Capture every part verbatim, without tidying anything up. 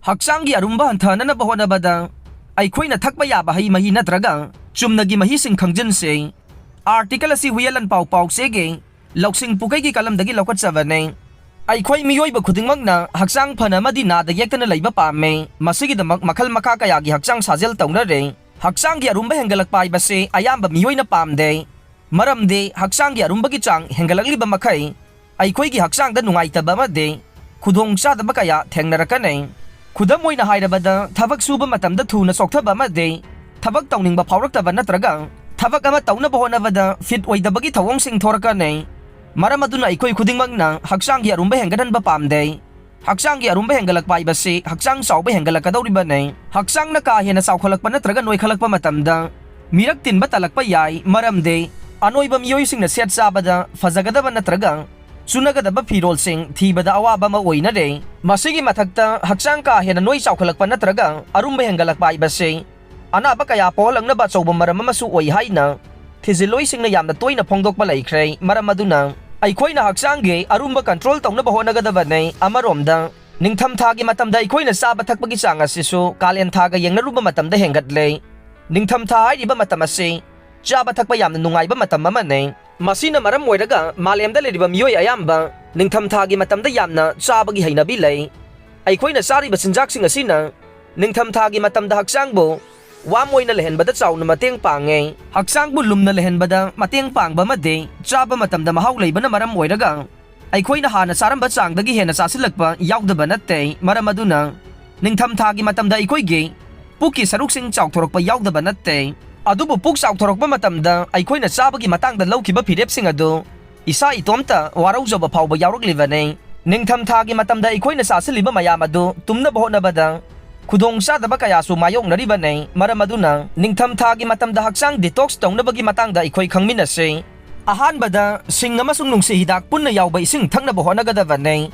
ꯍꯛꯆꯥꯡꯒꯤ ꯑꯔꯨꯝꯕ ꯍꯟꯊꯍꯟꯅꯕ ꯍꯣꯠꯅꯕꯗ ꯑꯩꯈꯣꯏꯅ ꯊꯛꯄ ꯌꯥꯕ ꯍꯩ ꯃꯍꯤ ꯅꯠꯇ꯭ꯔꯒ ꯆꯨꯝꯅꯒꯤ ꯃꯍꯤꯁꯤꯡ ꯈꯪꯖꯤꯟꯁꯤ꯫ ꯑꯥꯔꯇꯤꯀꯜ ꯑꯁꯤ ꯍꯨꯏꯌꯦꯟ ꯂꯥꯟꯄꯥꯎ ꯄꯥꯎꯆꯦꯒꯤ ꯂꯧꯁꯤꯡ ꯄꯨꯀꯩꯒꯤ ꯀꯂꯝꯗꯒꯤ ꯂꯧꯈꯠꯆꯕꯅꯤ꯫ ꯑꯩꯈꯣꯏ ꯃꯤꯑꯣꯏꯕ ꯈꯨꯗꯤꯡꯃꯛꯅ ꯍꯛꯆꯥꯡ ꯐꯅ ꯑꯃꯗꯤ ꯅꯥꯗ ꯌꯦꯛꯇꯅ ꯂꯩꯕ ꯄꯥꯝꯃꯤ꯫ ꯃꯁꯤꯒꯤꯗꯃꯛ ꯃꯈꯜ ꯃꯈꯥ ꯀꯌꯥꯒꯤ ꯍꯛꯆꯥꯡ ꯁꯥꯖꯦꯜ ꯇꯧꯅꯔꯦ꯫ ꯍꯛꯆꯥꯡꯒꯤ ꯑꯔꯨꯝꯕ ꯍꯦꯟꯒꯠꯂꯛꯄ ꯍꯥꯏꯕꯁꯤ ꯑꯌꯥꯝꯕ ꯃꯤꯑꯣꯏꯅ ꯄꯥꯝꯗꯦ꯫ ꯃꯔꯝꯗꯤ ꯍꯛꯆꯥꯡꯒꯤ ꯑꯔꯨꯝꯕꯒꯤ ꯆꯥꯡ ꯍꯦꯟꯒꯠꯂꯛꯂꯤꯕ ꯃꯈꯩ ꯑꯩꯈꯣꯏꯒꯤ ꯍꯛꯆꯥꯡꯗ ꯅꯨꯡꯉꯥꯏꯇꯕ ꯑꯃꯗꯤ ꯈꯨꯗꯣꯡꯆꯥꯗꯕ ꯀꯌꯥ ꯊꯦꯡꯅꯔꯛꯀꯅꯤ꯫ ꯈꯨꯗꯝ ꯑꯣꯏꯅ ꯍꯥꯏꯔꯕꯗ, ꯊꯕꯛ ꯁꯨꯕ ꯃꯇꯝꯗ ꯊꯨꯅ ꯆꯣꯛꯊꯕ ꯑꯃꯗꯤ ꯊꯕꯛ ꯇꯧꯅꯤꯡꯕ ꯐꯥꯎꯔꯛꯇꯕ ꯅꯠꯇ꯭ꯔꯒ ꯊꯕꯛ ꯑꯃ ꯇꯧꯅꯕ ꯍꯣꯠꯅꯕꯗ ꯐꯤꯠ ꯑꯣꯏꯗꯕꯒꯤ ꯊꯧꯑꯣꯡꯁꯤꯡ ꯊꯣꯔꯛꯀꯅꯤ꯫ ꯃꯔꯝ ꯑꯗꯨꯅ ꯑꯩꯈꯣꯏ ꯈꯨꯗꯤꯡꯃꯛꯅ ꯍꯛꯆꯥꯡꯒꯤ ꯑꯔꯨꯝꯕ ꯍꯦꯟꯒꯠꯍꯟꯕ ꯄꯥꯝꯗꯦ꯫ ꯍꯛꯆꯥꯡꯒꯤ ꯑꯔꯨꯝꯕ ꯍꯦꯟꯒꯠꯂꯛꯄ ꯍꯥꯏꯕꯁꯤ ꯍꯛꯆꯥꯡ ꯆꯥꯎꯕ ꯍꯦꯟꯒꯠꯂꯛꯀꯗꯧꯔꯤꯕꯅꯤ꯫ ꯍꯛꯆꯥꯡꯅ ꯀꯥ ꯍꯦꯟꯅ ꯆꯥꯎꯈꯠꯂꯛꯄ ꯅꯠꯇ꯭ꯔꯒ ꯅꯣꯏꯈꯠꯂꯛꯄ ꯃꯇꯝꯗ ꯃꯤꯔꯛ ꯇꯤꯟꯕ ꯇꯜꯂꯛꯄ ꯌꯥꯏ, ꯃꯔꯝꯗꯤ ꯑꯅꯣꯏꯕ ꯃꯤꯑꯣꯏꯁꯤꯡꯅ ꯁꯦꯠ ꯆꯥꯕꯗ ꯐꯖꯒꯗꯕ ꯅꯠꯇ꯭ꯔꯒ ꯆꯨꯅꯒꯗꯕ ꯐꯤꯔꯣꯜꯁꯤꯡ ꯊꯤꯕꯗ ꯑꯋꯥꯕ ꯑꯃ ꯑꯣꯏꯅꯔꯦ꯫ ꯃꯁꯤꯒꯤ ꯃꯊꯛꯇ ꯍꯛꯆꯥꯡ ꯀꯥ ꯍꯦꯟꯅ ꯅꯣꯏ ꯆꯥꯎꯈꯠꯂꯛꯄ ꯅꯠꯇ꯭ꯔꯒ ꯑꯔꯨꯝꯕ ꯍꯦꯟꯒꯠꯂꯛꯄ ꯍꯥꯏꯕꯁꯤ ꯑꯅꯥꯕ ꯀꯌꯥ ꯄꯣꯛꯍꯜꯂꯛꯅꯕ ꯑꯆꯧꯕ ꯃꯔꯝ ꯑꯃꯁꯨ ꯑꯣꯏ ꯍꯥꯏꯅ ꯊꯤꯖꯤꯜꯂꯣꯏꯁꯤꯡꯅ ꯌꯥꯝꯅ ꯇꯣꯏꯅ ꯐꯣꯡꯗꯣꯛꯄ ꯂꯩꯈ꯭ꯔꯦ꯫ ꯃꯔꯝ ꯑꯗꯨꯅ ꯑꯩꯈꯣꯏꯅ ꯍꯛꯆꯥꯡꯒꯤ ꯑꯔꯨꯝꯕ ꯀꯟꯇ꯭ꯔꯣꯜ ꯇꯧꯅꯕ ꯍꯣꯠꯅꯒꯗꯕꯅꯤ꯫ ꯑꯃꯔꯣꯝꯗ, ꯅꯤꯡꯊꯝꯊꯥꯒꯤ ꯃꯇꯝꯗ ꯑꯩꯈꯣꯏꯅ ꯆꯥꯕ ꯊꯛꯄꯒꯤ ꯆꯥꯡ ꯑꯁꯤꯁꯨ ꯀꯥꯂꯦꯟ ꯊꯥꯒ ꯌꯦꯡꯅꯔꯨꯕ ꯃꯇꯝꯗ ꯍꯦꯟꯒꯠꯂꯦ꯫ ꯅꯤꯡꯊꯝꯊꯥ ꯍꯥꯏꯔꯤꯕ ꯃꯇꯝ ꯑꯁꯤ ꯆꯥꯕ ꯊꯛꯄ ꯌꯥꯝꯅ ꯅꯨꯡꯉꯥꯏꯕ ꯃꯇꯝ ꯑꯃꯅꯤ꯫ ꯃꯁꯤꯅ ꯃꯔꯝ ꯑꯣꯏꯔꯒ ꯃꯥꯂꯦꯝꯗ ꯂꯩꯔꯤꯕ ꯃꯤꯑꯣꯏ ꯑꯌꯥꯝꯕ ꯅꯤꯡꯊꯝꯊꯥꯒꯤ ꯃꯇꯝꯗ ꯌꯥꯝꯅ ꯆꯥꯕꯒꯤ ꯍꯩꯅꯕꯤ ꯂꯩ꯫ ꯑꯩꯈꯣꯏꯅ ꯆꯥꯔꯤꯕ ꯆꯤꯟꯖꯥꯛꯁꯤꯡ ꯑꯁꯤꯅ ꯅꯤꯡꯊꯝꯊꯥꯒꯤ ꯃꯇꯝꯗ ꯍꯛꯆꯥꯡꯕꯨ ꯋꯥꯔꯝ ꯑꯣꯏꯅ ꯂꯩꯍꯟꯕꯗ ꯆꯥꯎꯅ ꯃꯇꯦꯡ ꯄꯥꯡꯉꯦ꯫ ꯍꯛꯆꯥꯡꯕꯨ ꯂꯨꯝꯅ ꯂꯩꯍꯟꯕꯗ ꯃꯇꯦꯡ ꯄꯥꯡꯕ ꯑꯃꯗꯤ ꯆꯥꯕ ꯃꯇꯝꯗ ꯃꯍꯥꯎ ꯂꯩꯕꯅ ꯃꯔꯝ ꯑꯣꯏꯔꯒ ꯑꯩꯈꯣꯏꯅ ꯍꯥꯟꯅ ꯆꯥꯔꯝꯕ ꯆꯥꯡꯗꯒꯤ ꯍꯦꯟꯅ ꯆꯥꯁꯤꯜꯂꯛꯄ ꯌꯥꯎꯗꯕ ꯅꯠꯇꯦ꯫ ꯃꯔꯝ ꯑꯗꯨꯅ ꯅꯤꯡꯊꯝꯊꯥꯒꯤ ꯃꯇꯝꯗ ꯑꯩꯈꯣꯏꯒꯤ ꯄꯨꯛꯀꯤ ꯁꯔꯨꯛꯁꯤꯡ ꯆꯥꯎꯊꯣꯔꯛꯄ ꯌꯥꯎꯗꯕ ꯅꯠꯇꯦ꯫ ꯑꯗꯨꯕꯨ ꯄꯨꯛ ꯆꯥꯎꯊꯣꯔꯛꯄ ꯃꯇꯝꯗ ꯑꯩꯈꯣꯏꯅ ꯆꯥꯕꯒꯤ ꯃꯇꯥꯡꯗ ꯂꯧꯈꯤꯕ ꯐꯤꯔꯦꯞꯁꯤꯡ ꯑꯗꯨ ꯏꯁꯥ ꯏꯇꯣꯝꯇ ꯋꯥꯔꯧꯖꯕ ꯐꯥꯎꯕ ꯌꯥꯎꯔꯛꯂꯤꯕꯅꯤ꯫ ꯅꯤꯡꯊꯝꯊꯥꯒꯤ ꯃꯇꯝꯗ ꯑꯩꯈꯣꯏꯅ ꯆꯥꯁꯤꯜꯂꯤꯕ ꯃꯌꯥꯝ ꯑꯗꯨ ꯇꯨꯝꯅꯕ ꯍꯣꯠꯅꯕꯗ ꯈꯨꯗꯣꯡꯆꯥꯗꯕ ꯀꯌꯥꯁꯨ ꯃꯥꯌꯣꯛꯅꯔꯤꯕꯅꯤ꯫ ꯃꯔꯝ ꯑꯗꯨꯅ ꯅꯤꯡꯊꯝꯊꯥꯒꯤ ꯃꯇꯝꯗ ꯍꯛꯆꯥꯡ detox ꯇꯧꯅꯕꯒꯤ ꯃꯇꯥꯡꯗ ꯑꯩꯈꯣꯏ ꯈꯪꯃꯤꯟꯅꯁꯤ꯫ ꯑꯍꯥꯟꯕꯗ, ꯁꯤꯡ ꯑꯃꯁꯨꯡ ꯅꯨꯡꯁꯤ ꯍꯤꯗꯥꯛ ꯄꯨꯟꯅ ꯌꯥꯎꯕ ꯏꯁꯤꯡ ꯊꯛꯅꯕ ꯍꯣꯠꯅꯒꯗꯕꯅꯤ꯫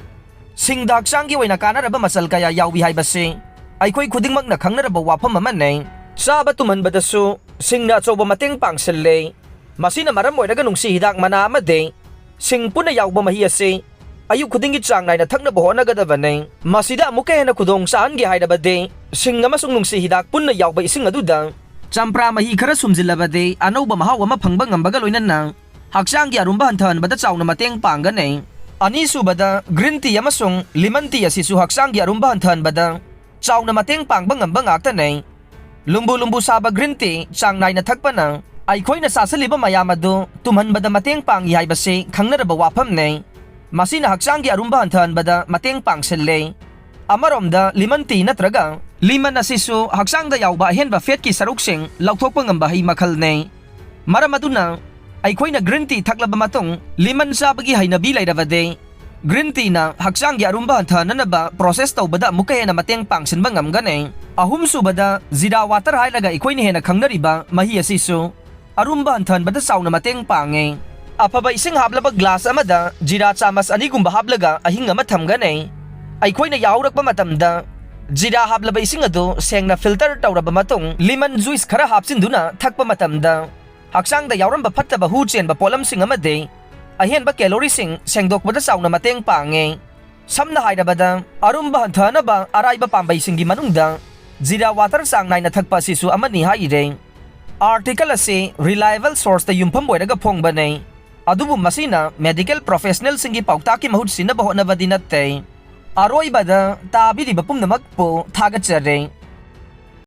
ꯁꯤꯡꯗ ꯍꯛꯆꯥꯡꯒꯤ ꯑꯣꯏꯅ ꯀꯥꯟꯅꯔꯕ ꯃꯆꯜ ꯀꯌꯥ ꯌꯥꯎꯏ ꯍꯥꯏꯕꯁꯤ ꯑꯩꯈꯣꯏ ꯈꯨꯗꯤꯡꯃꯛꯅ ꯈꯪꯅꯔꯕ ꯋꯥꯐꯝ ꯑꯃꯅꯤ꯫ ꯆꯥꯕ ꯇꯨꯝꯍꯟꯕꯗꯁꯨ ꯁꯤꯡꯅ ꯑꯆꯧꯕ ꯃꯇꯦꯡ ꯄꯥꯡꯁꯤꯜꯂꯤ꯫ ꯃꯁꯤꯅ ꯃꯔꯝ ꯑꯣꯏꯔꯒ ꯅꯨꯡꯁꯤ ꯍꯤꯗꯥꯛ ꯃꯅꯥ ꯑꯃꯗꯤ ꯁꯤꯡ ꯄꯨꯟꯅ ꯌꯥꯎꯕ ꯃꯍꯤ ꯑꯁꯤ ꯑꯌꯨꯛ ꯈꯨꯗꯤꯡꯒꯤ ꯆꯥꯡ ꯅꯥꯏꯅ ꯊꯛꯅꯕ ꯍꯣꯠꯅꯒꯗꯕꯅꯤ꯫ ꯃꯁꯤꯗ ꯑꯃꯨꯛꯀ ꯍꯦꯟꯅ ꯈꯨꯗꯣꯡ ꯆꯥꯍꯟꯒꯦ ꯍꯥꯏꯔꯕꯗꯤ, ꯁꯤꯡ ꯑꯃꯁꯨꯡ ꯅꯨꯡꯁꯤ ꯍꯤꯗꯥꯛ ꯄꯨꯟꯅ ꯌꯥꯎꯕ ꯏꯁꯤꯡ ꯑꯗꯨꯗ ꯆꯝꯄ꯭ꯔꯥ ꯃꯍꯤ ꯈꯔ ꯁꯨꯝꯖꯤꯜꯂꯕꯗꯤ ꯑꯅꯧꯕ ꯃꯍꯥꯎ ꯑꯃ ꯐꯪꯕ ꯉꯝꯕꯒ ꯂꯣꯏꯅꯅ ꯍꯛꯆꯥꯡꯒꯤ ꯑꯔꯨꯝꯕ ꯍꯟꯊꯍꯟꯕꯗ ꯆꯥꯎꯅ ꯃꯇꯦꯡ ꯄꯥꯡꯒꯅꯤ꯫ ꯑꯅꯤꯁꯨꯕꯗ, green tea ꯑꯃꯁꯨꯡ lemon tea ꯑꯁꯤꯁꯨ ꯍꯛꯆꯥꯡꯒꯤ ꯑꯔꯨꯝꯕ ꯍꯟꯊꯍꯟꯕꯗ ꯆꯥꯎꯅ ꯃꯇꯦꯡ ꯄꯥꯡꯕ ꯉꯝꯕ ꯉꯥꯛꯇꯅꯤ꯫ ꯂꯨꯝꯕꯨ ꯂꯨꯝꯕꯨ ꯁꯥꯕ green tea ꯆꯥꯡ ꯅꯥꯏꯅ ꯊꯛꯄꯅ ꯑꯩꯈꯣꯏꯅ ꯆꯥꯁꯤꯜꯂꯤꯕ ꯃꯌꯥꯝ ꯑꯗꯨ ꯇꯨꯝꯍꯟꯕꯗ ꯃꯇꯦꯡ ꯄꯥꯡꯏ ꯍꯥꯏꯕꯁꯤ ꯈꯪꯅꯔꯕ ꯋꯥꯐꯝꯅꯤ꯫ ꯃꯁꯤꯅ ꯍꯛꯆꯥꯡꯒꯤ ꯑꯔꯨꯝꯕ ꯍꯟꯊꯍꯟꯕꯗ ꯃꯇꯦꯡ ꯄꯥꯡꯁꯤꯜꯂꯤ꯫ ꯑꯃꯔꯣꯝꯗ, lemon tea ꯅꯠꯇ꯭ꯔꯒ lemon ꯑꯁꯤꯁꯨ ꯍꯛꯆꯥꯡꯗ ꯌꯥꯎꯕ ꯑꯍꯦꯟꯕ ꯐꯦꯠꯀꯤ ꯁꯔꯨꯛꯁꯤꯡ ꯂꯧꯊꯣꯛꯄ ꯉꯝꯕ ꯍꯩ ꯃꯈꯜꯅꯤ꯫ ꯃꯔꯝ ꯑꯗꯨꯅ, ꯑꯩꯈꯣꯏꯅ green tea ꯊꯛꯂꯕ ꯃꯇꯨꯡ lemon ꯆꯥꯕꯒꯤ ꯍꯩꯅꯕꯤ ꯂꯩꯔꯕꯗꯤ, green teaꯅ ꯍꯛꯆꯥꯡꯒꯤ ꯑꯔꯨꯝꯕ ꯍꯟꯊꯍꯟꯅꯅꯕ process ꯇꯧꯕꯗ ꯑꯃꯨꯛꯀ ꯍꯦꯟꯅ ꯃꯇꯦꯡ ꯄꯥꯡꯁꯤꯟꯕ ꯉꯝꯒꯅꯤ꯫ ꯑꯍꯨꯝꯁꯨꯕꯗ, ꯖꯤꯔꯥ water ꯍꯥꯏꯔꯒ ꯑꯩꯈꯣꯏꯅ ꯍꯦꯟꯅ ꯈꯪꯅꯔꯤꯕ ꯃꯍꯤ ꯑꯁꯤꯁꯨ ꯑꯔꯨꯝꯕ ꯍꯟꯊꯍꯟꯕꯗ ꯆꯥꯎꯅ ꯃꯇꯦꯡ ꯄꯥꯡꯉꯤ꯫ ꯑꯐꯕ ꯏꯁꯤꯡ ꯍꯥꯞꯂꯕ glass ꯑꯃꯗ ꯖꯤꯔꯥ ꯆꯥꯃꯁ ꯑꯅꯤꯒꯨꯝꯕ ꯍꯥꯞꯂꯒ ꯑꯍꯤꯡ ꯑꯃ ꯊꯝꯒꯅꯤ꯫ ꯑꯩꯈꯣꯏꯅ ꯌꯥꯍꯧꯔꯛꯄ ꯃꯇꯝꯗ ꯖꯤꯔꯥ ꯍꯥꯞꯂꯕ ꯏꯁꯤꯡ ꯑꯗꯨ ꯁꯦꯡꯅ filter ꯇꯧꯔꯕ ꯃꯇꯨꯡ lemon juice ꯈꯔ ꯍꯥꯞꯆꯤꯟꯗꯨꯅ ꯊꯛꯄ ꯃꯇꯝꯗ, ꯍꯛꯆꯥꯡꯗ ꯌꯥꯎꯔꯝꯕ ꯐꯠꯇꯕ ꯍꯨ ꯆꯦꯟꯕ ꯄꯣꯠꯂꯝꯁꯤꯡ ꯑꯃꯗꯤ ꯑꯍꯦꯟꯕ calorie ꯁꯤꯡ ꯁꯦꯡꯗꯣꯛꯄꯗ ꯆꯥꯎꯅ ꯃꯇꯦꯡ ꯄꯥꯡꯉꯤ꯫ ꯁꯝꯅ ꯍꯥꯏꯔꯕꯗ, ꯑꯔꯨꯝꯕ ꯍꯟꯊꯍꯟꯅꯕ ꯑꯔꯥꯏꯕ ꯄꯥꯝꯕꯩꯁꯤꯡꯒꯤ ꯃꯅꯨꯡꯗ ꯖꯤꯔꯥ water ꯆꯥꯡ ꯅꯥꯏꯅ ꯊꯛꯄ ꯑꯁꯤꯁꯨ ꯑꯃꯅꯤ ꯍꯥꯏꯔꯤ꯫ Article ꯑꯁꯤ reliable source ꯇ ꯌꯨꯝꯐꯝ ꯑꯣꯏꯔꯒ ꯐꯣꯡꯕꯅꯤ, ꯑꯗꯨꯕꯨ ꯃꯁꯤꯅ medical professional ꯁꯤꯡꯒꯤ ꯄꯥꯎꯇꯥꯛꯀꯤ ꯃꯍꯨꯠ ꯁꯤꯟꯅꯕ ꯍꯣꯠꯅꯕꯗꯤ ꯅꯠꯇꯦ꯫ ꯑꯔꯣꯏꯕꯗ, ꯇꯥꯕꯤꯔꯤꯕ ꯄꯨꯝꯅꯃꯛꯄꯨ ꯊꯥꯒꯠꯆꯔꯤ꯫